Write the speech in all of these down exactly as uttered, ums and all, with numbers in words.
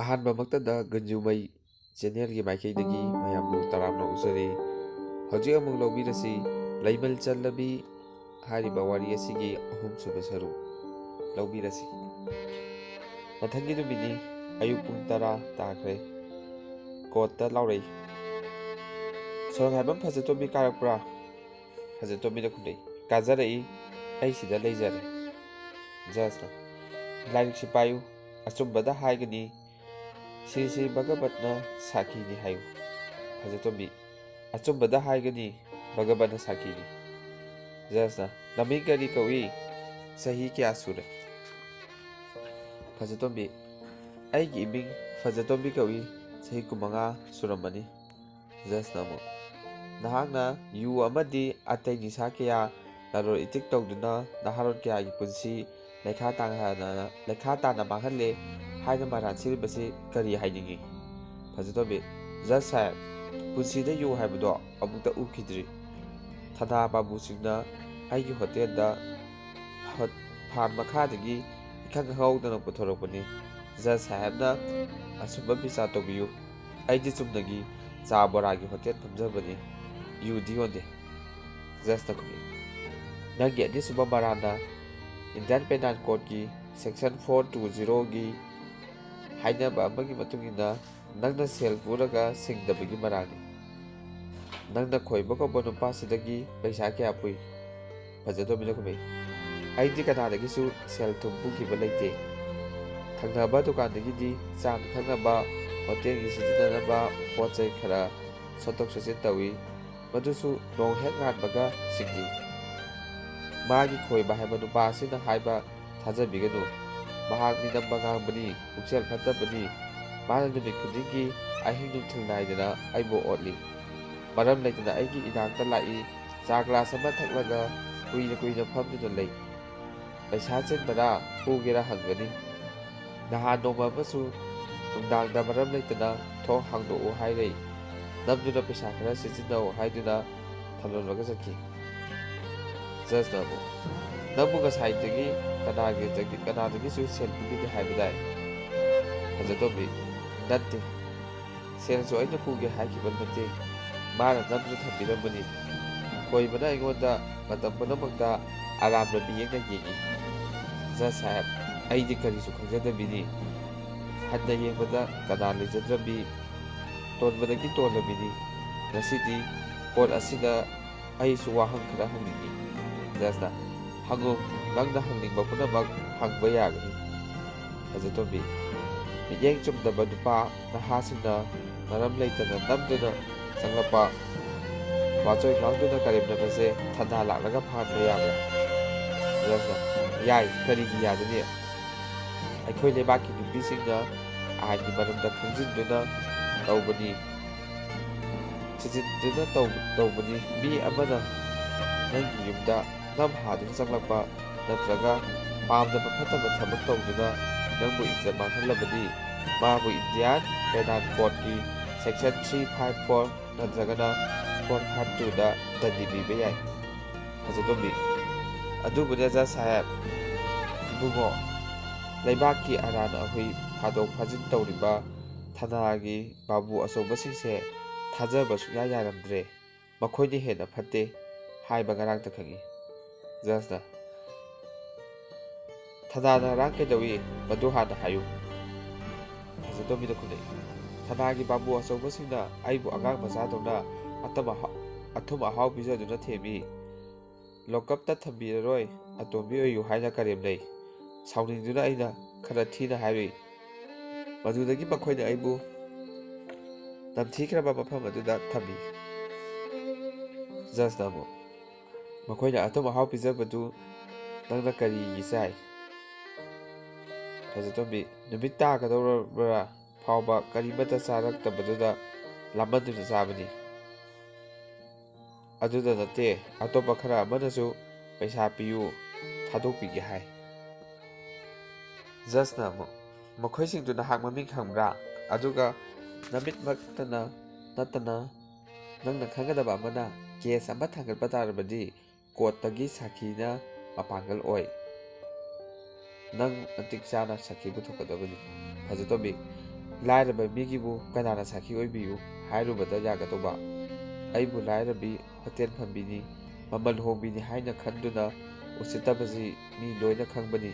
ꯑꯍꯥꯟꯕꯃꯛꯇꯗ ꯒꯨꯟꯖꯨꯃꯩ ꯆꯦꯅꯦꯜꯒꯤ ꯃꯥꯏꯀꯩꯗꯒꯤ ꯃꯌꯥꯝꯕꯨ ꯇꯔꯥꯝꯅ ꯑꯣꯛꯆꯔꯤ꯫ ꯍꯧꯖꯤꯛ ꯑꯃꯨꯛ ꯂꯧꯕꯤꯔꯁꯤ, ꯂꯩꯃꯜ ꯆꯜꯂꯕꯤ ꯍꯥꯏꯔꯤꯕ ꯋꯥꯔꯤ ꯑꯁꯤꯒꯤ ꯑꯍꯨꯝꯁꯨꯕ ꯁꯔꯨꯛ ꯂꯧꯕꯤꯔꯁꯤ꯫ ꯃꯊꯪꯒꯤ ꯅꯨꯃꯤꯠꯅꯤ, ꯑꯌꯨꯛ ꯄꯨꯡ ꯇꯔꯥ ꯇꯥꯈ꯭ꯔꯦ꯫ ꯀꯣꯠꯇ ꯂꯥꯎꯔꯛꯏ, "ꯁꯣꯔꯣꯛ ꯍꯥꯏꯕꯝ ꯐꯖꯇꯣꯝꯕꯤ ꯀꯥꯔꯛꯄ꯭ꯔꯥ?" ꯐꯖꯇꯣꯝꯕꯤꯅ ꯈꯨꯝꯂꯛꯏ, "ꯀꯥꯖꯔꯛꯏ, ꯑꯩ ꯁꯤꯗ ꯂꯩꯖꯔꯦ꯫" ꯖꯁꯅ, "ꯂꯥꯏꯔꯤꯛꯁꯤ ꯄꯥꯏꯌꯨ, ꯑꯆꯨꯝꯕꯗ ꯍꯥꯏꯒꯅꯤ, ꯁ꯭ꯔꯤ ꯁ꯭ꯔꯤ ꯚꯒꯕꯠꯅ ꯁꯥꯈꯤꯅꯤ ꯍꯥꯏꯌꯨ꯫" ꯐꯖꯇꯣꯝꯕꯤ, "ꯑꯆꯨꯝꯕꯗ ꯍꯥꯏꯒꯅꯤ, ꯚꯒꯕꯠꯅ ꯁꯥꯈꯤꯅꯤ꯫" ꯖꯁꯅ, "ꯅꯃꯤꯡ ꯀꯔꯤ ꯀꯧꯏ? ꯆꯍꯤ ꯀꯌꯥ ꯁꯨꯔꯦ?" ꯐꯖꯇꯣꯝꯕꯤ, "ꯑꯩꯒꯤ ꯏꯃꯤꯡ ꯐꯖꯇꯣꯝꯕꯤ ꯀꯧꯏ, ꯆꯍꯤ ꯀꯨꯟꯃꯉꯥ ꯁꯨꯔꯝꯃꯅꯤ꯫" ꯖꯁꯅ ꯑꯃꯨꯛ, "ꯅꯍꯥꯛꯅ ꯌꯨ ꯑꯃꯗꯤ ꯑꯇꯩ ꯅꯤꯁꯥ ꯀꯌꯥ ꯂꯂꯣꯟ ꯏꯇꯤꯛ ꯇꯧꯗꯨꯅ ꯅꯍꯥꯔꯣꯜ ꯀꯌꯥꯒꯤ ꯄꯨꯟꯁꯤ ꯂꯩꯈꯥ ꯇꯥꯅ, ꯂꯩꯈꯥ ꯇꯥꯅ ꯃꯥꯡꯍꯜꯂꯦ ꯍꯥꯏꯅ ꯃꯔꯥꯜ ꯁꯤꯔꯤꯕꯁꯤ ꯀꯔꯤ ꯍꯥꯏꯅꯤꯡꯉꯤ?" ꯐꯖꯇꯣꯝꯕꯤ, "ꯖꯁ ꯁꯥꯍꯦꯕ, ꯄꯨꯟꯁꯤꯗ ꯌꯨ ꯍꯥꯏꯕꯗꯣ ꯑꯃꯨꯛꯇ ꯎꯈꯤꯗ꯭ꯔꯤ꯫ ꯊꯅꯥ ꯄꯥꯝꯕꯨꯁꯤꯡꯅ ꯑꯩꯒꯤ ꯍꯣꯇꯦꯜꯗ ꯍꯣ-, ꯐꯥꯟ ꯃꯈꯥꯗꯒꯤ ꯏꯈꯪ ꯈꯪꯍꯧꯗꯅ ꯄꯨꯊꯣꯔꯛꯄꯅꯤ꯫ ꯖꯁ ꯁꯥꯍꯦꯕꯅ ꯑꯆꯨꯝꯕ ꯕꯤꯆꯥꯔ ꯇꯧꯕꯤꯌꯨ꯫ ꯑꯩꯗꯤ ꯆꯨꯝꯅꯒꯤ ꯆꯥ ꯕꯣꯔꯥꯒꯤ ꯍꯣꯇꯦꯜ ꯐꯝꯖꯕꯅꯤ, ꯌꯨꯗꯤ ꯌꯣꯟꯗꯦ꯫" ꯖꯁꯅ ꯈꯨꯝꯃꯤ, "ꯅꯪꯒꯤ ꯑꯅꯤꯁꯨꯕ ꯃꯔꯥꯜꯅ ꯏꯟꯗꯤꯌꯥꯟ ꯄꯦꯅꯥꯜ ꯀꯣꯗꯀꯤ ꯁꯦꯛꯁꯟ ꯐꯣꯔ ꯇꯨ ꯖꯤꯔꯣꯒꯤ ꯍꯥꯏꯅꯕ ꯑꯃꯒꯤ ꯃꯇꯨꯡ ꯏꯟꯅ ꯅꯪꯅ ꯁꯦꯜ ꯄꯨꯔꯒ ꯁꯤꯡꯗꯕꯒꯤ ꯃꯔꯥꯜꯅꯤ꯫ ꯅꯪꯅ ꯈꯣꯏꯕ ꯀꯧꯕ ꯅꯨꯄꯥꯁꯤꯗꯒꯤ ꯄꯩꯁꯥ ꯀꯌꯥ ꯄꯨꯏ?" ꯐꯖꯇꯣꯝꯕꯤꯅ ꯈꯨꯝꯃꯤ, "ꯑꯩꯗꯤ ꯀꯅꯥꯗꯒꯤꯁꯨ ꯁꯦꯜ ꯊꯨꯝ ꯄꯨꯈꯤꯕ ꯂꯩꯇꯦ꯫ ꯊꯪꯅꯕ ꯗꯨꯀꯥꯟꯗꯒꯤꯗꯤ ꯆꯥꯅ ꯊꯛꯅꯕ, ꯍꯣꯇꯦꯜꯒꯤ ꯁꯤꯖꯤꯟꯅꯅꯕ ꯄꯣꯠ ꯆꯩ ꯈꯔ ꯁꯣꯠꯇꯣꯛ ꯁꯣꯠꯆꯤꯟ ꯇꯧꯏ, ꯃꯗꯨꯁꯨ ꯅꯣꯡ ꯍꯦꯛ ꯉꯥꯟꯕꯒ ꯁꯤꯡꯏ꯫ ꯃꯥꯒꯤ ꯈꯣꯏꯕ ꯍꯥꯏꯕ ꯅꯨꯄꯥ ꯑꯁꯤꯅ ꯍꯥꯏꯕ ꯊꯥꯖꯕꯤꯒꯅꯨ꯫ ꯃꯍꯥꯛ ꯃꯤꯅꯝꯕ ꯉꯥꯡꯕꯅꯤ, ꯄꯨꯛꯆꯦꯜ ꯐꯠꯇꯕꯅꯤ꯫ ꯃꯥꯅ ꯅꯨꯃꯤꯠ ꯈꯨꯗꯤꯡꯒꯤ ꯑꯍꯤꯡ ꯅꯨꯡꯊꯤꯜ ꯅꯥꯏꯗꯅ ꯑꯩꯕꯨ ꯑꯣꯠꯂꯤ꯫ ꯃꯔꯝ ꯂꯩꯇꯅ ꯑꯩꯒꯤ ꯏꯅꯥꯛꯇ ꯂꯥꯛꯏ, ꯆꯥ ꯒ꯭ꯂꯥꯁ ꯑꯃ ꯊꯛꯂꯒ ꯀꯨꯏꯅ ꯀꯨꯏꯅ ꯐꯝꯗꯨꯅ ꯂꯩ꯫ ꯄꯩꯁꯥ ꯆꯤꯟꯕꯔꯥ, ꯄꯨꯒꯦꯔꯥ ꯍꯪꯒꯅꯤ꯫ ꯅꯍꯥꯟ ꯅꯣꯡꯃ ꯑꯃꯁꯨ ꯅꯨꯡꯗꯥꯡꯗ ꯃꯔꯝ ꯂꯩꯇꯅ ꯊꯣꯡ ꯍꯥꯡꯗꯣꯛꯎ ꯍꯥꯏꯔꯦ꯫ ꯅꯝꯗꯨꯅ ꯄꯩꯁꯥ ꯈꯔ ꯁꯤꯖꯤꯟꯅꯧ ꯍꯥꯏꯗꯨꯅ ꯊꯝꯂꯝꯂꯒ ꯆꯠꯈꯤ꯫" ꯖꯁꯅ ꯑꯃꯨꯛ, "ꯅꯪꯕꯨ ꯉꯁꯥꯏꯗꯒꯤ ꯀꯅꯥꯒꯤ, ꯀꯅꯥꯗꯒꯤꯁꯨ ꯁꯦꯜ ꯄꯨꯈꯤꯗꯦ ꯍꯥꯏꯕꯗꯥꯏ?" ꯐꯖꯇꯣꯝꯕꯤ: "ꯅꯠꯇꯦ, ꯁꯦꯜꯁꯨ ꯑꯩꯅ ꯄꯨꯒꯦ ꯍꯥꯏꯈꯤꯕ ꯅꯠꯇꯦ, ꯃꯥꯅ ꯅꯝꯗꯨꯅ ꯊꯝꯕꯤꯔꯝꯕꯅꯤ꯫ ꯀꯣꯏꯕꯅ ꯑꯩꯉꯣꯟꯗ ꯃꯇꯝ ꯄꯨꯝꯅꯃꯛꯇ ꯑꯔꯥꯟꯕ ꯃꯤꯠꯌꯦꯡꯅ ꯌꯦꯡꯏ꯫ ꯖꯖ ꯁꯥꯍꯦꯕ, ꯑꯩꯗꯤ ꯀꯔꯤꯁꯨ ꯈꯪꯖꯗꯕꯤꯅꯤ꯫ ꯍꯟꯅ ꯌꯦꯡꯕꯗ ꯀꯅꯥ ꯂꯩꯖꯗ꯭ꯔꯕꯤ, ꯇꯣꯟꯕꯗꯒꯤ ꯇꯣꯜꯂꯕꯤꯅꯤ꯫ ꯉꯁꯤꯗꯤ ꯀꯣꯔꯠ ꯑꯁꯤꯗ ꯑꯩꯁꯨ ꯋꯥꯍꯪ ꯈꯔ ꯍꯪꯅꯤꯡꯏ꯫" ꯖꯖꯅ: "ꯍꯪꯉꯨ, ꯅꯪꯅ ꯍꯪꯅꯤꯡꯕ ꯄꯨꯝꯅꯃꯛ ꯍꯪꯕ ꯌꯥꯒꯅꯤ꯫" ꯐꯖꯇꯣꯝꯕꯤ: "ꯃꯤꯠꯌꯦꯡ ꯆꯨꯝꯗꯕ ꯅꯨꯄꯥ ꯅꯍꯥꯁꯤꯡꯅ ꯃꯔꯝ ꯂꯩꯇꯅ ꯅꯝꯗꯨꯅ ꯆꯪꯂꯛꯄ, ꯋꯥꯆꯣꯏ ꯉꯥꯡꯗꯨꯅ ꯀꯔꯦꯝꯅꯕꯁꯦ ꯊꯥꯅ ꯂꯥꯛꯂꯒ ꯐꯍꯟꯕ ꯌꯥꯕ꯭ꯔꯥ?" ꯖꯖꯅ: "ꯌꯥꯏ, ꯀꯔꯤꯒꯤ ꯌꯥꯗꯅꯤ? ꯑꯩꯈꯣꯏ ꯂꯩꯕꯥꯛꯀꯤ ꯅꯨꯄꯤꯁꯤꯡꯅ ꯑꯥꯏꯟꯒꯤ ꯃꯔꯝꯗ ꯈꯪꯖꯤꯟꯗꯨꯅ ꯇꯧꯕꯅꯤ, ꯊꯤꯖꯤꯟꯗꯨꯅ ꯇꯧ-, ꯇꯧꯕꯅꯤ꯫ ꯃꯤ ꯑꯃꯅ ꯅꯪꯒꯤ ꯌꯨꯝꯗ ꯅꯝ ꯍꯥꯗꯨꯅ ꯆꯪꯂꯛꯄ ꯅꯠꯇ꯭ꯔꯒ ꯄꯥꯝꯗꯕ ꯐꯠꯇꯕ ꯊꯕꯛ ꯇꯧꯗꯨꯅ ꯅꯪꯕꯨ ꯏꯖꯠ ꯃꯥꯡꯍꯜꯂꯕꯗꯤ ꯃꯥꯕꯨ ꯏꯟꯗꯤꯌꯥꯟ ꯄꯦꯅꯥꯜ ꯀꯣꯗꯀꯤ ꯁꯦꯛꯁꯟ ꯊ꯭ꯔꯤ ꯐꯥꯏꯚ ꯐꯣꯔ ꯅꯠꯇ꯭ꯔꯒꯅ ꯐꯣꯔ ꯐꯥꯏꯚ ꯇꯨꯗ ꯗꯟꯗꯤ ꯄꯤꯕ ꯌꯥꯏ꯫" ꯐꯖꯇꯣꯝꯕꯤ: "ꯑꯗꯨꯕꯨꯅꯦ ꯖꯖ ꯁꯥꯍꯦꯕ, ꯏꯕꯨꯡꯉꯣ, ꯂꯩꯕꯥꯛꯀꯤ ꯑꯔꯥꯟ ꯑꯍꯨꯏ ꯐꯥꯗꯣꯛ ꯐꯥꯖꯤꯟ ꯇꯧꯔꯤꯕ ꯊꯥꯅꯥꯒꯤ ꯕꯥꯕꯨ ꯑꯆꯧꯕꯁꯤꯡꯁꯦ ꯊꯥꯖꯕ ꯁꯨꯡꯌꯥ ꯌꯥꯔꯝꯗ꯭ꯔꯦ꯫ ꯃꯈꯣꯏꯅ ꯍꯦꯟꯅ ꯐꯠꯇꯦ ꯍꯥꯏꯕ ꯉꯔꯥꯡꯇ ꯈꯪꯏ꯫" ꯖꯖꯅ: "ꯊꯥꯅꯥꯅ ꯉꯔꯥꯡ ꯀꯩꯗꯧꯏ, ꯃꯗꯨ ꯍꯥꯟꯅ ꯍꯥꯏꯌꯨ꯫" ꯐꯖꯇꯣꯝꯕꯤꯅ ꯈꯨꯝꯂꯛꯏ: "ꯊꯥꯅꯥꯒꯤ ꯕꯥꯕꯨ ꯑꯆꯧꯕꯁꯤꯡꯅ ꯑꯩꯕꯨ ꯑꯉꯥꯡ ꯃꯆꯥꯗꯧꯅ ꯑꯇꯝ ꯑꯍꯥ-, ꯑꯊꯨꯝ ꯑꯍꯥꯎ ꯄꯤꯖꯗꯨꯅ ꯊꯦꯝꯃꯤ꯫ ꯂꯣꯀꯞꯇ ꯊꯝꯕꯤꯔꯔꯣꯏ, ꯑꯇꯣꯝꯕꯤ ꯑꯣꯏꯌꯨ ꯍꯥꯏꯅ ꯀꯔꯦꯝꯅꯩ꯫ ꯁꯥꯎꯅꯤꯡꯗꯨꯅ ꯑꯩꯅ ꯈꯔ ꯊꯤꯅ ꯍꯥꯏꯔꯨꯏ꯫ ꯃꯗꯨꯗꯒꯤ ꯃꯈꯣꯏꯅ ꯑꯩꯕꯨ ꯅꯝꯊꯤꯈ꯭ꯔꯕ ꯃꯐꯝ ꯑꯗꯨꯗ ꯊꯝꯃꯤ꯫" ꯖꯖꯅ ꯑꯃꯨꯛ: "ꯃꯈꯣꯏꯅ ꯑꯊꯨꯝ ꯑꯍꯥꯎ ꯄꯤꯖꯕꯗꯨ ꯅꯪꯅ ꯀꯔꯤꯒꯤ ꯆꯥꯏ?" ꯐꯖꯇꯣꯝꯕꯤ: "ꯅꯨꯃꯤꯠ ꯇꯥꯒꯗꯧꯔꯕ꯭ꯔꯥ ꯐꯥꯎꯕ ꯀꯔꯤꯃꯠꯇ ꯆꯥꯔꯛꯇꯕꯗꯨꯗ ꯂꯥꯝꯃꯟꯗꯨꯅ ꯆꯥꯕꯅꯤ꯫ ꯑꯗꯨꯗ ꯅꯠꯇꯦ, ꯑꯇꯣꯞꯄ ꯈꯔ ꯑꯃꯅꯁꯨ ꯄꯩꯁꯥ ꯄꯤꯌꯨ, ꯊꯥꯗꯣꯛꯄꯤꯒꯦ ꯍꯥꯏ꯫" ꯖꯖꯅ ꯑꯃꯨꯛ: "ꯃꯈꯣꯏꯁꯤꯡꯗꯨ ꯅꯍꯥꯛ ꯃꯃꯤꯡ ꯈꯪꯕ꯭ꯔꯥ? ꯑꯗꯨꯒ ꯅꯃꯤꯠꯃꯛꯇꯅ ꯅꯠꯇꯅ ꯅꯪꯅ ꯈꯪꯒꯗꯕ ꯑꯃꯅ, ꯀꯦꯁ ꯑꯃ ꯊꯥꯡꯒꯠꯄ ꯇꯥꯔꯕꯗꯤ ꯀꯣꯔꯠꯇꯒꯤ ꯁꯥꯈꯤꯅ ꯃꯄꯥꯡꯒꯜ ꯑꯣꯏ꯫ ꯅꯪ ꯃꯇꯤꯛ ꯆꯥꯅ ꯁꯥꯈꯤ ꯄꯨꯊꯣꯛꯀꯗꯕꯅꯤ꯫" ꯐꯖꯇꯣꯝꯕꯤ, ꯂꯥꯏꯔꯕ ꯃꯤꯒꯤꯕꯨ ꯀꯅꯥꯅ ꯁꯥꯈꯤ ꯑꯣꯏꯕꯤꯌꯨ ꯍꯥꯏꯔꯨꯕꯗ ꯌꯥꯒꯗꯧꯕ? ꯑꯩꯕꯨ ꯂꯥꯏꯔꯕꯤ, ꯍꯣꯇꯦꯜ ꯐꯝꯕꯤꯅꯤ, ꯃꯃꯜ ꯍꯣꯡꯕꯤꯅꯤ ꯍꯥꯏꯅ ꯈꯟꯗꯨꯅ ꯎꯁꯤꯠꯇꯕꯁꯤ ꯃꯤ ꯂꯣꯏꯅ ꯈꯪꯕꯅꯤ꯫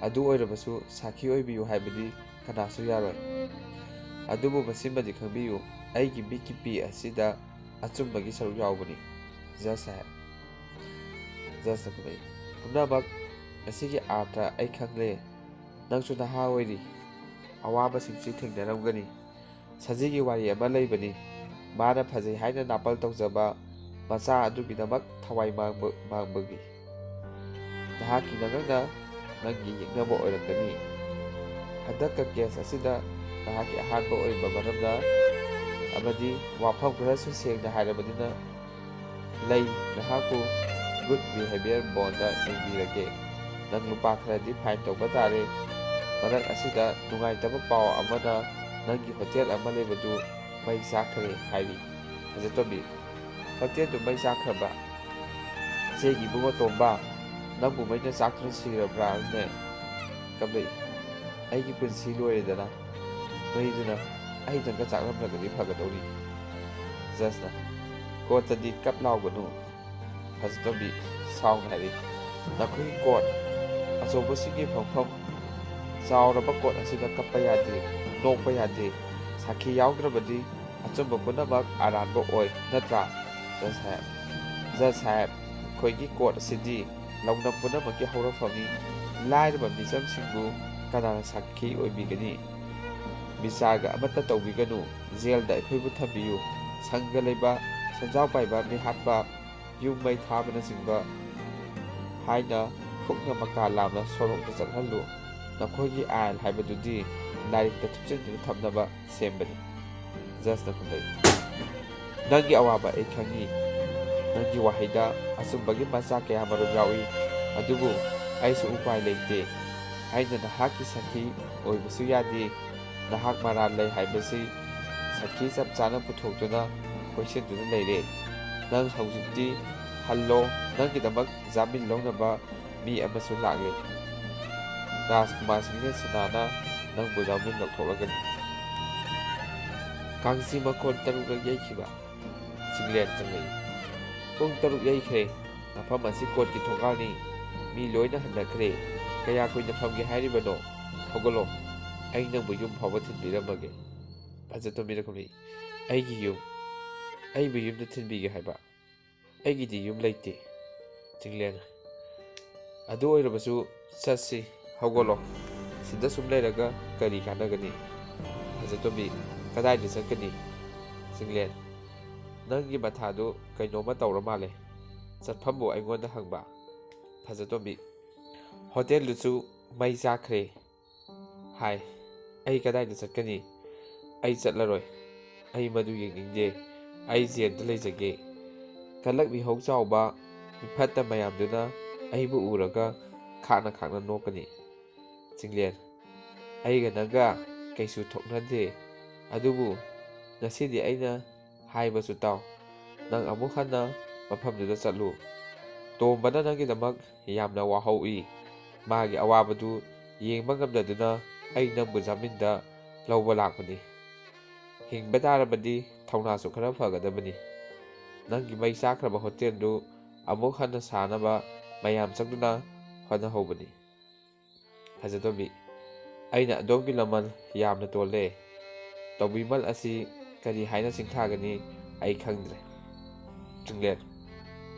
ꯑꯗꯨ ꯑꯣꯏꯔꯕꯁꯨ ꯁꯥꯈꯤ ꯑꯣꯏꯕꯤꯌꯨ ꯍꯥꯏꯕꯗꯤ ꯀꯅꯥꯁꯨ ꯌꯥꯔꯣꯏ꯫ ꯑꯗꯨꯕꯨ ꯃꯁꯤꯃꯗꯤ ꯈꯪꯕꯤꯌꯨ, ꯑꯩꯒꯤ ꯃꯤꯠꯀꯤ ꯄꯤ ꯑꯁꯤꯗ ꯑꯆꯨꯝꯕꯒꯤ ꯁꯔꯨꯛ ꯌꯥꯎꯕꯅꯤ, ꯖꯖ ꯁꯥꯍꯦꯕ꯫ ꯖꯖꯅ ꯈꯨꯝꯂꯛꯏ, ꯄꯨꯝꯅꯃꯛ ꯑꯁꯤꯒꯤ ꯑꯥꯔꯊ ꯑꯩ ꯈꯪꯂꯦ꯫ ꯅꯪꯁꯨ ꯅꯍꯥ ꯑꯣꯏꯔꯤ, ꯑꯋꯥꯕꯁꯤꯡꯁꯨ ꯊꯦꯡꯅꯔꯝꯒꯅꯤ꯫ ꯁꯖꯤꯒꯤ ꯋꯥꯔꯤ ꯑꯃ ꯂꯩꯕꯅꯤ, ꯃꯥꯅ ꯐꯖꯩ ꯍꯥꯏꯅ ꯅꯥꯄꯜ ꯇꯧꯖꯕ ꯃꯆꯥ ꯑꯗꯨꯒꯤꯗꯃꯛ ꯊꯋꯥꯏ ꯃꯥꯡꯕ, ꯃꯥꯡꯕꯒꯤ꯫ ꯅꯍꯥꯛꯀꯤ ꯅꯉꯛꯅ ꯅꯪꯒꯤ ꯌꯦꯛꯅꯕ ꯑꯣꯏꯔꯛꯀꯅꯤ꯫ ꯍꯟꯗꯛꯀ ꯀꯦꯁ ꯑꯁꯤꯗ ꯅꯍꯥꯛꯀꯤ ꯑꯍꯥꯟꯕ ꯑꯣꯏꯕ ꯃꯔꯝꯅ ꯑꯃꯗꯤ ꯋꯥꯐꯝ ꯈꯔꯁꯨ ꯁꯦꯡꯅ ꯍꯥꯏꯔꯕꯅꯤꯅ ꯂꯩ, ꯅꯍꯥꯛꯄꯨ ꯒꯨꯗ ꯕꯤꯍꯦꯕꯤꯌꯔ ꯕꯣꯟꯗ ꯌꯦꯡꯕꯤꯔꯒꯦ꯫ ꯅꯪ ꯂꯨꯄꯥ ꯈꯔꯗꯤ ꯐꯥꯏꯟ ꯇꯧꯕ ꯇꯥꯔꯦ꯫ ꯃꯔꯛ ꯑꯁꯤꯗ ꯅꯨꯡꯉꯥꯏꯇꯕ ꯄꯥꯎ ꯑꯃꯅ ꯅꯪꯒꯤ ꯍꯣꯇꯦꯜ ꯑꯃ ꯂꯩꯕꯗꯨ ꯃꯩ ꯆꯥꯛꯈ꯭ꯔꯦ ꯍꯥꯏꯔꯤ꯫ ꯐꯖꯇꯣꯝꯕꯤ, ꯍꯣꯇꯦꯜꯗꯨ ꯃꯩ ꯆꯥꯛꯈ꯭ꯔꯕ? ꯏꯆꯦꯒꯤ ꯏꯕꯨꯡꯉꯣ ꯇꯣꯝꯕ, ꯅꯪꯕꯨ ꯃꯩꯅ ꯆꯥꯛꯇꯨꯅ ꯁꯤꯔꯕ꯭ꯔꯥꯅꯦ? ꯀꯝꯂꯩ, ꯑꯩꯒꯤ ꯄꯨꯟꯁꯤ ꯂꯣꯏꯔꯦꯗꯅ꯫ ꯃꯩꯗꯨꯅ ꯑꯩꯗꯪꯒ ꯆꯥꯛꯂꯝꯂꯒꯗꯤ ꯐꯒꯗꯧꯔꯤ꯫ ꯖꯖꯅ, ꯀꯣꯔꯠꯇꯗꯤ ꯀꯞ ꯂꯥꯎꯒꯅꯨ꯫ ꯐꯖꯇꯣꯝꯕꯤ ꯁꯥꯎꯅ ꯍꯥꯏꯔꯤ, ꯅꯈꯣꯏꯒꯤ ꯀꯣꯔꯠ ꯑꯆꯧꯕꯁꯤꯡꯒꯤ ꯐꯝꯐꯝ, ꯆꯥꯎꯔꯕ ꯀꯣꯔꯠ ꯑꯁꯤꯗ ꯀꯞꯄ ꯌꯥꯗꯦ, ꯅꯣꯛꯄ ꯌꯥꯗꯦ꯫ ꯁꯥꯈꯤ ꯌꯥꯎꯗ꯭ꯔꯕꯗꯤ ꯑꯆꯨꯝꯕ ꯄꯨꯝꯅꯃꯛ ꯑꯔꯥꯟꯕ ꯑꯣꯏ, ꯅꯠꯇ꯭ꯔꯥ? ꯖꯖ ꯁꯥꯍꯦꯕ, ꯖꯖ ꯁꯥꯍꯦꯕ, ꯑꯩꯈꯣꯏꯒꯤ ꯀꯣꯔꯠ ꯑꯁꯤꯗꯤ ꯂꯧꯅꯝ ꯄꯨꯝꯅꯃꯛꯀꯤ ꯍꯧꯔꯛꯐꯝꯅꯤ꯫ ꯂꯥꯏꯔꯕ ꯃꯤꯆꯝꯁꯤꯡꯕꯨ ꯀꯅꯥꯅ ꯁꯥꯈꯤ ꯑꯣꯏꯕꯤꯒꯅꯤ? ꯕꯤꯆꯥꯔꯒ ꯑꯃꯠꯇ ꯇꯧꯕꯤꯒꯅꯨ꯫ ꯖꯦꯜꯗ ꯑꯩꯈꯣꯏꯕꯨ ꯊꯝꯕꯤꯌꯨ꯫ ꯁꯪꯒ ꯂꯩꯕ, ꯁꯦꯟꯖꯥꯎ ꯄꯥꯏꯕ, ꯃꯤꯍꯥꯠꯄ, ꯌꯨꯝ ꯃꯩ ꯊꯥꯕꯅꯆꯤꯡꯕ ꯍꯥꯏꯅ ꯍꯨꯛꯅ ꯃꯀꯥ ꯂꯥꯝꯅ ꯁꯣꯔꯣꯛꯇ ꯆꯠꯍꯜꯂꯨ꯫ ꯅꯈꯣꯏꯒꯤ ꯑꯥꯏꯟ ꯍꯥꯏꯕꯗꯨꯗꯤ ꯂꯥꯏꯔꯤꯛꯇ ꯊꯨꯞꯆꯤꯟꯗꯨꯅ ꯊꯝꯅꯕ ꯁꯦꯝꯕꯅꯤ꯫ ꯖꯖꯅ ꯈꯨꯝꯂꯛꯏ, ꯅꯪꯒꯤ ꯑꯋꯥꯕ ꯑꯩ ꯈꯪꯏ꯫ ꯅꯪꯒꯤ ꯋꯥꯍꯩꯗ ꯑꯆꯨꯝꯕꯒꯤ ꯃꯆꯥꯛ ꯀꯌꯥ ꯃꯔꯨꯝ ꯌꯥꯎꯏ꯫ ꯑꯗꯨꯕꯨ ꯑꯩꯁꯨ ꯎꯄꯥꯏ ꯂꯩꯇꯦ꯫ ꯑꯩꯅ ꯅꯍꯥꯛꯀꯤ ꯁꯥꯈꯤ ꯑꯣꯏꯕꯁꯨ ꯌꯥꯗꯦ꯫ ꯅꯍꯥꯛ ꯃꯔꯥꯜ ꯂꯩ ꯍꯥꯏꯕꯁꯤ ꯁꯥꯈꯤ ꯆꯞ ꯆꯥꯅ ꯄꯨꯊꯣꯛꯇꯨꯅ ꯀꯣꯏꯁꯤꯟꯗꯨꯅ ꯂꯩꯔꯦ꯫ ꯅꯪ ꯍꯧꯖꯤꯛꯇꯤ ꯍꯜꯂꯣ, ꯅꯪꯒꯤꯗꯃꯛ ꯖꯥꯃꯤꯟ ꯂꯧꯅꯕ ꯃꯤ ꯑꯃꯁꯨ ꯂꯥꯛꯂꯦ꯫ ꯔꯥꯖꯀꯨꯃꯥꯔ ꯁꯤꯡꯍ ꯁꯤꯟꯍꯥꯅ ꯅꯪꯕꯨ ꯖꯥꯃꯤꯟ ꯂꯧꯊꯣꯛꯂꯒꯅꯤ꯫ ꯀꯥꯡꯖꯤ ꯃꯈꯣꯟ ꯇꯔꯨꯛꯂꯛ ꯌꯩꯈꯤꯕ꯫ ꯆꯤꯡꯂꯦꯟ ꯆꯪꯂꯛꯏ꯫ ꯄꯨꯡ ꯇꯔꯨꯛ ꯌꯩꯈ꯭ꯔꯦ꯫ ꯃꯐꯝ ꯑꯁꯤ ꯀꯣꯔꯠꯀꯤ ꯊꯣꯡꯒꯥꯜꯅꯤ꯫ ꯃꯤ ꯂꯣꯏꯅ ꯍꯟꯅꯈ꯭ꯔꯦ꯫ ꯀꯌꯥ ꯀꯨꯏꯅ ꯐꯝꯒꯦ ꯍꯥꯏꯔꯤꯕꯅꯣ? ꯍꯧꯒꯠꯂꯣ꯫ ꯑꯩ ꯅꯪꯕꯨ ꯌꯨꯝ ꯐꯥꯎꯕ ꯊꯤꯟꯕꯤꯔꯝꯃꯒꯦ꯫ ꯐꯖꯇꯣꯝꯕꯤ ꯂꯈꯨꯃꯤ, ꯑꯩꯒꯤ ꯌꯨꯝ, ꯑꯩꯕꯨ ꯌꯨꯝꯗ ꯊꯤꯟꯕꯤꯒꯦ ꯍꯥꯏꯕ? ꯑꯩꯒꯤꯗꯤ ꯌꯨꯝ ꯂꯩꯇꯦ꯫ ꯆꯤꯡꯂꯦꯟ, ꯑꯗꯨ ꯑꯣꯏꯔꯕꯁꯨ ꯆꯠꯁꯤ, ꯍꯧꯒꯠꯂꯣ꯫ ꯁꯤꯗ ꯁꯨꯝ ꯂꯩꯔꯒ ꯀꯔꯤ ꯀꯥꯟꯅꯒꯅꯤ? ꯐꯖꯇꯣꯝꯕꯤ, ꯀꯗꯥꯏꯗ ꯆꯠꯀꯅꯤ? ꯆꯤꯡꯂꯦꯟ, ꯅꯪꯒꯤ ꯃꯊꯥꯗꯨ ꯀꯩꯅꯣꯝꯃ ꯇꯧꯔ ꯃꯥꯜꯂꯦ꯫ ꯆꯠꯐꯝꯕꯨ ꯑꯩꯉꯣꯟꯗ ꯍꯪꯕ? ꯐꯖꯇꯣꯝꯕꯤ, ꯍꯣꯇꯦꯜꯗꯨꯁꯨ ꯃꯩ ꯆꯥꯛꯈ꯭ꯔꯦ꯫ ꯍꯥꯏ, ꯑꯩ ꯀꯗꯥꯏꯗ ꯆꯠꯀꯅꯤ? ꯑꯩ ꯆꯠꯂꯔꯣꯏ꯫ ꯑꯩ ꯃꯗꯨ ꯌꯦꯡꯅꯤꯡꯗꯦ꯫ ꯑꯩ ꯖꯦꯜꯗ ꯂꯩꯖꯒꯦ꯫ ꯀꯂꯛ ꯃꯤꯍꯧ ꯆꯥꯎꯕ ꯃꯤꯐꯠꯇ ꯃꯌꯥꯝꯗꯨꯅ ꯑꯩꯕꯨ ꯎꯔꯒ ꯈꯥꯛꯅ ꯈꯥꯛꯅ ꯅꯣꯛꯀꯅꯤ꯫ ꯆꯤꯡꯂꯦꯟ, ꯑꯩꯒ ꯅꯪꯒ ꯀꯩꯁꯨ ꯊꯣꯛꯅꯗꯦ꯫ ꯑꯗꯨꯕꯨ ꯉꯁꯤꯗꯤ ꯑꯩꯅ ꯍꯥꯏꯕꯁꯨ ꯇꯥꯎ꯫ ꯅꯪ ꯑꯃꯨꯛ ꯍꯟꯅ ꯃꯐꯝꯗꯨꯗ ꯆꯠꯂꯨ꯫ ꯇꯣꯝꯕꯅ ꯅꯪꯒꯤꯗꯃꯛ ꯌꯥꯝꯅ ꯋꯥꯍꯧꯏ꯫ ꯃꯥꯒꯤ ꯑꯋꯥꯕꯗꯨ ꯌꯦꯡꯕ ꯉꯝꯗꯗꯨꯅ ꯑꯩ ꯅꯪꯕꯨ ꯖꯥꯃꯤꯟꯗ ꯂꯧꯕ ꯂꯥꯛꯄꯅꯤ꯫ ꯍꯤꯡꯕ ꯇꯥꯔꯕꯗꯤ ꯊꯧꯅꯥꯁꯨ ꯈꯔ ꯐꯒꯗꯕꯅꯤ꯫ ꯅꯪꯒꯤ ꯃꯩ ꯆꯥꯛꯈ꯭ꯔꯕ ꯍꯣꯇꯦꯜꯗꯨ ꯑꯃꯨꯛ ꯍꯟꯅ ꯁꯥꯅꯕ ꯃꯌꯥꯝ ꯆꯪꯗꯨꯅ ꯍꯣꯠꯅꯍꯧꯕꯅꯤ꯫ ꯐꯖꯇꯣꯝꯕꯤ, ꯑꯩꯅ ꯑꯗꯣꯝꯒꯤ ꯂꯃꯟ ꯌꯥꯝꯅ ꯇꯣꯜꯂꯦ꯫ ꯇꯧꯕꯤꯃꯜ ꯑꯁꯤ ꯀꯔꯤ ꯍꯥꯏꯅ ꯁꯤꯡꯊꯥꯒꯅꯤ ꯑꯩ ꯈꯪꯗ꯭ꯔꯦ꯫ ꯆꯤꯡꯂꯦꯟ,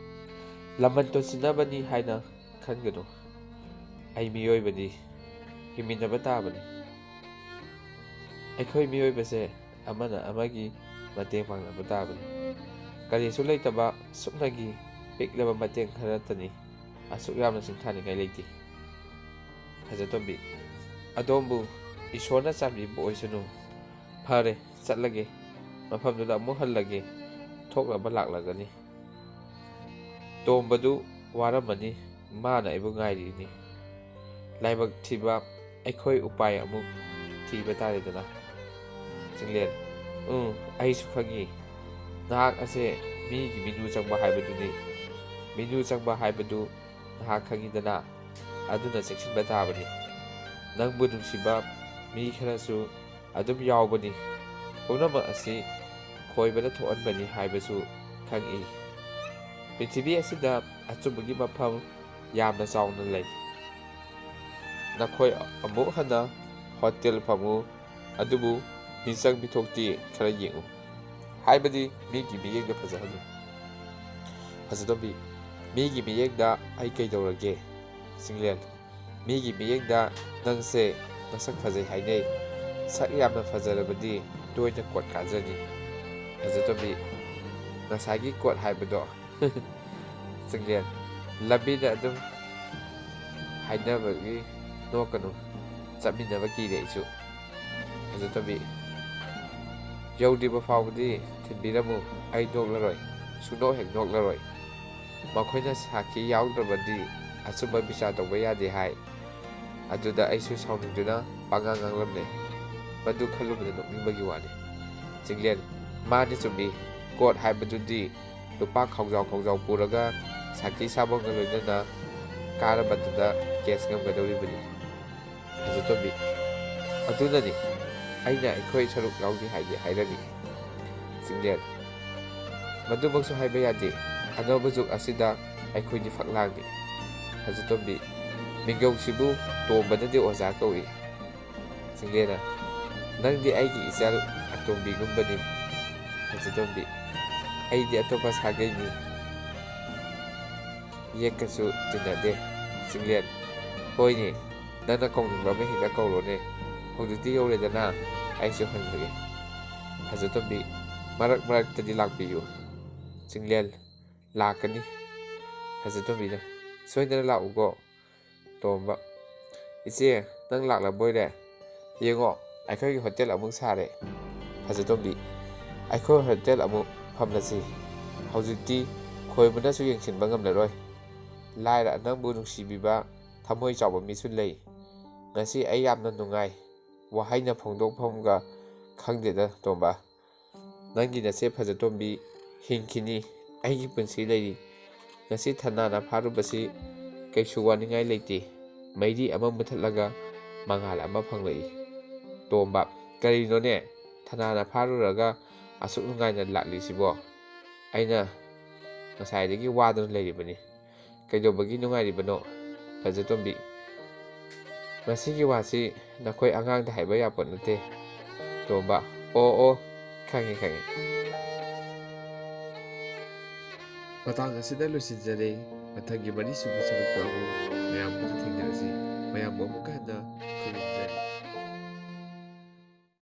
ꯂꯃꯟ ꯇꯣꯟꯁꯤꯟꯅꯕꯅꯤ ꯍꯥꯏꯅ ꯈꯟꯒꯅꯨ꯫ ꯑꯩ ꯃꯤꯑꯣꯏꯕꯅꯤ, ꯍꯤꯡꯃꯤꯟꯅꯕ ꯇꯥꯕꯅꯤ꯫ ꯑꯩꯈꯣꯏ ꯃꯤꯑꯣꯏꯕꯁꯦ ꯑꯃꯅ ꯑꯃꯒꯤ ꯃꯇꯦꯡ ꯄꯥꯡꯅꯕ ꯇꯥꯕꯅꯤ꯫ ꯀꯔꯤꯁꯨ ꯂꯩꯇꯕ ꯁꯨꯞꯅꯒꯤ ꯄꯤꯛꯂꯕ ꯃꯇꯦꯡ ꯈꯔꯇꯅꯤ꯫ ꯑꯁꯨꯛ ꯌꯥꯝꯅ ꯁꯤꯡꯊꯥꯅꯤꯡꯉꯥꯏ ꯂꯩꯇꯦ꯫ ꯐꯖꯇꯣꯝꯕꯤ, ꯑꯗꯣꯝꯕꯨ ꯏꯁꯣꯔꯅ ꯆꯥꯟꯕꯤꯕ ꯑꯣꯏꯁꯅꯨ꯫ ꯐꯔꯦ, ꯆꯠꯂꯒꯦ꯫ ꯃꯐꯝꯗꯨꯗ ꯑꯃꯨꯛ ꯍꯜꯂꯒꯦ꯫ ꯊꯣꯛꯂꯕ ꯂꯥꯛꯂꯒꯅꯤ꯫ ꯇꯣꯝꯕꯗꯨ ꯋꯥꯔꯝꯃꯅꯤ꯫ ꯃꯥꯅ ꯑꯩꯕꯨ ꯉꯥꯏꯔꯤꯅꯤ꯫ ꯂꯥꯏꯕꯛ ꯊꯤꯕ, ꯑꯩꯈꯣꯏ ꯎꯄꯥꯏ ꯑꯃꯨꯛ ꯊꯤꯕ ꯇꯥꯔꯦꯗꯅ꯫ ꯆꯤꯡꯂꯦꯟ, ꯎꯝ, ꯑꯩꯁꯨ ꯈꯪꯉꯤ꯫ ꯅꯍꯥꯛ ꯑꯁꯦ ꯃꯤꯒꯤ ꯃꯤꯅꯨ ꯆꯪꯕ ꯍꯥꯏꯕꯗꯨꯅꯤ꯫ ꯃꯤꯅꯨ ꯆꯪꯕ ꯍꯥꯏꯕꯗꯨ ꯅꯍꯥꯛ ꯈꯪꯉꯤꯗꯅ꯫ ꯑꯗꯨꯅ ꯆꯦꯛꯁꯤꯟꯕ ꯇꯥꯕꯅꯤ꯫ ꯅꯪꯕꯨ ꯅꯨꯡꯁꯤꯕ ꯃꯤ ꯈꯔꯁꯨ ꯑꯗꯨꯝ ꯌꯥꯎꯕꯅꯤ꯫ ꯄꯨꯝꯅꯃꯛ ꯑꯁꯤ ꯈꯣꯏꯕꯅ ꯊꯣꯛꯍꯟꯕꯅꯤ ꯍꯥꯏꯕꯁꯨ ꯈꯪꯏ꯫ ꯄ꯭ꯔꯤꯊꯤꯕꯤ ꯑꯁꯤꯗ ꯑꯆꯨꯝꯕꯒꯤ ꯃꯐꯝ ꯌꯥꯝꯅ ꯆꯥꯎꯅ ꯂꯩ꯫ ꯅꯈꯣꯏ ꯑꯃꯨꯛ ꯍꯟꯅ ꯍꯣꯇꯦꯜ ꯐꯝꯃꯨ, ꯑꯗꯨꯕꯨ ꯃꯤꯆꯪ ꯃꯤꯊꯣꯛꯇꯤ ꯈꯔ ꯌꯦꯡꯉꯨ, ꯍꯥꯏꯕꯗꯤ ꯃꯤꯒꯤ ꯃꯤꯠꯌꯦꯡꯗ ꯐꯖꯍꯜꯂꯨ꯫ ꯐꯖꯇꯣꯝꯕꯤ, ꯃꯤꯒꯤ ꯃꯤꯠꯌꯦꯡꯗ ꯑꯩ ꯀꯩꯗꯧꯔꯒꯦ? ꯆꯤꯡꯂꯦꯟ, ꯃꯤꯒꯤ ꯃꯤꯠꯌꯦꯡꯗ ꯅꯪꯁꯦ ꯃꯁꯛ ꯐꯖꯩ ꯍꯥꯏꯅꯩ꯫ ꯁꯛ ꯌꯥꯝꯅ ꯐꯖꯔꯕꯗꯤ ꯇꯣꯏꯅ ꯀꯣꯔꯠ ꯀꯥꯖꯅꯤ꯫ ꯐꯖꯇꯣꯝꯕꯤ, ꯉꯁꯥꯏꯒꯤ ꯀꯣꯔꯠ ꯍꯥꯏꯕꯗꯣ? ꯆꯤꯡꯂꯦꯟ, ꯂꯝꯕꯤꯗ ꯑꯗꯨꯝ ꯍꯥꯏꯅꯕꯒꯤ ꯅꯣꯛꯀꯅꯨ, ꯆꯠꯃꯤꯟꯅꯕ ꯀꯤꯔꯦ ꯑꯩꯁꯨ꯫ ꯐꯖꯇꯣꯝꯕꯤ, ꯌꯧꯗ꯭ꯔꯤꯕ ꯐꯥꯎꯕꯗꯤ ꯊꯤꯟꯕꯤꯔꯝꯃꯨ, ꯑꯩ ꯅꯣꯛꯂꯔꯣꯏ, ꯁꯨꯡꯅꯣꯛ ꯍꯦꯛ ꯅꯣꯛꯂꯔꯣꯏ꯫ ꯃꯈꯣꯏꯅ ꯁꯥꯈꯤ ꯌꯥꯎꯗ꯭ꯔꯕꯗꯤ ꯑꯆꯨꯝꯕ ꯕꯤꯆꯥꯔ ꯇꯧꯕ ꯌꯥꯗꯦ ꯍꯥꯏ꯫ ꯑꯗꯨꯗ ꯑꯩꯁꯨ ꯁꯥꯎꯅꯤꯡꯗꯨꯅ ꯄꯉꯥꯡ ꯉꯥꯡꯂꯝꯂꯦ꯫ ꯃꯗꯨ ꯈꯜꯂꯨꯕꯗ ꯅꯣꯛꯅꯤꯡꯕꯒꯤ ꯋꯥꯅꯤ꯫ ꯆꯤꯡꯂꯦꯟ, ꯃꯥꯅꯤ ꯆꯨꯝꯃꯤ, ꯀꯣꯔꯠ ꯍꯥꯏꯕꯗꯨꯗꯤ ꯂꯨꯄꯥ ꯈꯥꯎꯖꯥꯎ ꯈꯥꯎꯖꯥꯎ ꯄꯨꯔꯒ ꯁꯥꯈꯤ ꯁꯥꯕꯣꯟꯒ ꯂꯣꯏꯅꯅ ꯀꯥꯔꯕꯗꯨꯗ ꯀꯦꯁ ꯉꯝꯒꯗꯧꯔꯤꯕꯅꯤ꯫ ꯐꯖꯇꯣꯝꯕꯤ, ꯑꯗꯨꯅꯅꯤ ꯑꯩꯅ ꯑꯩꯈꯣꯏ ꯁꯔꯨꯛ ꯌꯥꯎꯗꯦ ꯍꯥꯏꯗꯤ ꯍꯥꯏꯔꯝꯃꯤ꯫ ꯆꯤꯡꯂꯦꯟ, ꯃꯗꯨꯃꯛꯁꯨ ꯍꯥꯏꯕ ꯌꯥꯗꯦ, ꯑꯅꯧꯕ ꯖꯨꯒ ꯑꯁꯤꯗ ꯑꯩꯈꯣꯏꯗꯤ ꯐꯛꯂꯥꯡꯅꯤ꯫ ꯐꯖꯇꯣꯝꯕꯤ, ꯃꯤꯡꯒꯧꯁꯤꯕꯨ ꯇꯣꯝꯕꯅꯗꯤ ꯑꯣꯖꯥ ꯀꯧꯏ꯫ ꯆꯤꯡꯂꯦꯟꯅ, ꯅꯪꯗꯤ ꯑꯩꯒꯤ ꯏꯆꯜ ꯑꯇꯣꯝꯕꯤꯒꯨꯝꯕꯅꯤ꯫ ꯐꯖꯇꯣꯝꯕꯤ, ꯑꯩꯗꯤ ꯑꯇꯣꯞꯄ ꯁꯥꯒꯩꯅꯤ꯫ ꯌꯦꯛꯀꯁꯨ ꯇꯤꯟꯅꯗꯦ꯫ ꯆꯤꯡꯂꯦꯟ, ꯍꯣꯏꯅꯦ, ꯅꯪꯅ ꯀꯧꯅꯤꯡꯕ ꯑꯃ ꯍꯦꯛꯇ ꯀꯧꯔꯣꯅꯦ꯫ ꯍꯧꯖꯤꯛꯇꯤ ꯌꯧꯔꯦꯗꯅ, ꯑꯩꯁꯨ ꯍꯟꯈ꯭ꯔꯒꯦ꯫ ꯐꯖꯇꯣꯝꯕꯤ, ꯃꯔꯛ ꯃꯔꯛꯇꯗꯤ ꯂꯥꯛꯄꯤꯌꯨ꯫ ꯆꯤꯡꯂꯦꯟ, ꯂꯥꯛꯀꯅꯤ꯫ ꯐꯖꯇꯣꯝꯕꯤꯅ, ꯁꯣꯏꯗꯅ ꯂꯥꯛꯎꯀꯣ꯫ ꯇꯣꯝꯕ, ꯏꯆꯦ, ꯅꯪ ꯂꯥꯛꯂꯕꯣꯏꯔꯦ? ꯌꯦꯡꯉꯣ, ꯑꯩꯈꯣꯏꯒꯤ ꯍꯣꯇꯦꯜ ꯑꯃꯨꯛ ꯁꯥꯔꯦ꯫ ꯐꯖꯇꯣꯝꯕꯤ, ꯑꯩꯈꯣꯏ ꯍꯣꯇꯦꯜ ꯑꯃꯨꯛ ꯐꯝꯂꯁꯤ꯫ ꯍꯧꯖꯤꯛꯇꯤ ꯈꯣꯏꯕꯅꯁꯨ ꯌꯦꯡꯁꯤꯟꯕ ꯉꯝꯂꯔꯣꯏ꯫ ꯂꯥꯏꯔ ꯅꯪꯕꯨ ꯅꯨꯡꯁꯤꯕꯤꯕ ꯊꯃꯣꯏ ꯆꯥꯎꯕ ꯃꯤꯁꯨ ꯂꯩ꯫ ꯉꯁꯤ ꯑꯩ ꯌꯥꯝꯅ ꯅꯨꯡꯉꯥꯏ꯫ ꯋꯥꯍꯩꯅ ꯐꯣꯡꯗꯣꯛꯐꯝꯒ ꯈꯪꯗꯦꯗ, ꯇꯣꯝꯕ꯫ ꯅꯪꯒꯤ ꯅꯆꯦ ꯐꯖꯇꯣꯝꯕꯤ ꯍꯤꯡꯈꯤꯅꯤ꯫ ꯑꯩꯒꯤ ꯄꯨꯟꯁꯤ ꯂꯩꯔꯤ꯫ ꯉꯁꯤ ꯊꯅꯥꯅ ꯐꯥꯔꯨꯕꯁꯤ ꯀꯩꯁꯨ ꯋꯥꯅꯤꯡꯉꯥꯏ ꯂꯩꯇꯦ꯫ ꯃꯩꯔꯤ ꯑꯃ ꯃꯨꯊꯠꯂꯒ ꯃꯉꯥꯜ ꯑꯃ ꯐꯪꯂꯛꯏ꯫ ꯇꯣꯝꯕ, ꯀꯔꯤꯅꯣꯅꯦ? ꯊꯅꯥꯅ ꯐꯥꯔꯨꯔꯒ ꯑꯁꯨꯛ ꯅꯨꯡꯉꯥꯏꯅ ꯂꯥꯛꯂꯤꯁꯤꯕꯣ? ꯑꯩꯅ ꯉꯁꯥꯏꯗꯒꯤ ꯋꯥꯗꯨꯅ ꯂꯩꯔꯤꯕꯅꯤ꯫ ꯀꯩꯗꯧꯕꯒꯤ ꯅꯨꯡꯉꯥꯏꯔꯤꯕꯅꯣ? ꯐꯖꯇꯣꯝꯕꯤ, ꯃꯁꯤꯒꯤ ꯋꯥꯁꯤ ꯅꯈꯣꯏ ꯑꯉꯥꯡꯗ ꯍꯥꯏꯕ ꯌꯥꯄꯣꯠ ꯅꯠꯇꯦ꯫ ꯇꯣꯝꯕ, ꯑꯣ ꯑꯣ, ꯈꯪꯉꯤ ꯈꯪꯉꯤ꯫ ꯃꯇꯥꯡ ꯑꯁꯤꯗ ꯂꯣꯏꯁꯤꯟꯖꯔꯦ꯫ ꯃꯊꯪꯒꯤ ꯃꯔꯤꯁꯨꯕ ꯁꯔꯨꯛꯇ ꯑꯃꯨꯛ ꯃꯌꯥꯝ ꯄꯨꯟꯅ ꯊꯦꯡꯅꯔꯁꯤ꯫ ꯃꯌꯥꯝꯕꯨ ꯑꯃꯨꯛꯀ ꯍꯟꯅ ꯈꯨꯔꯨꯝꯖꯔꯤ꯫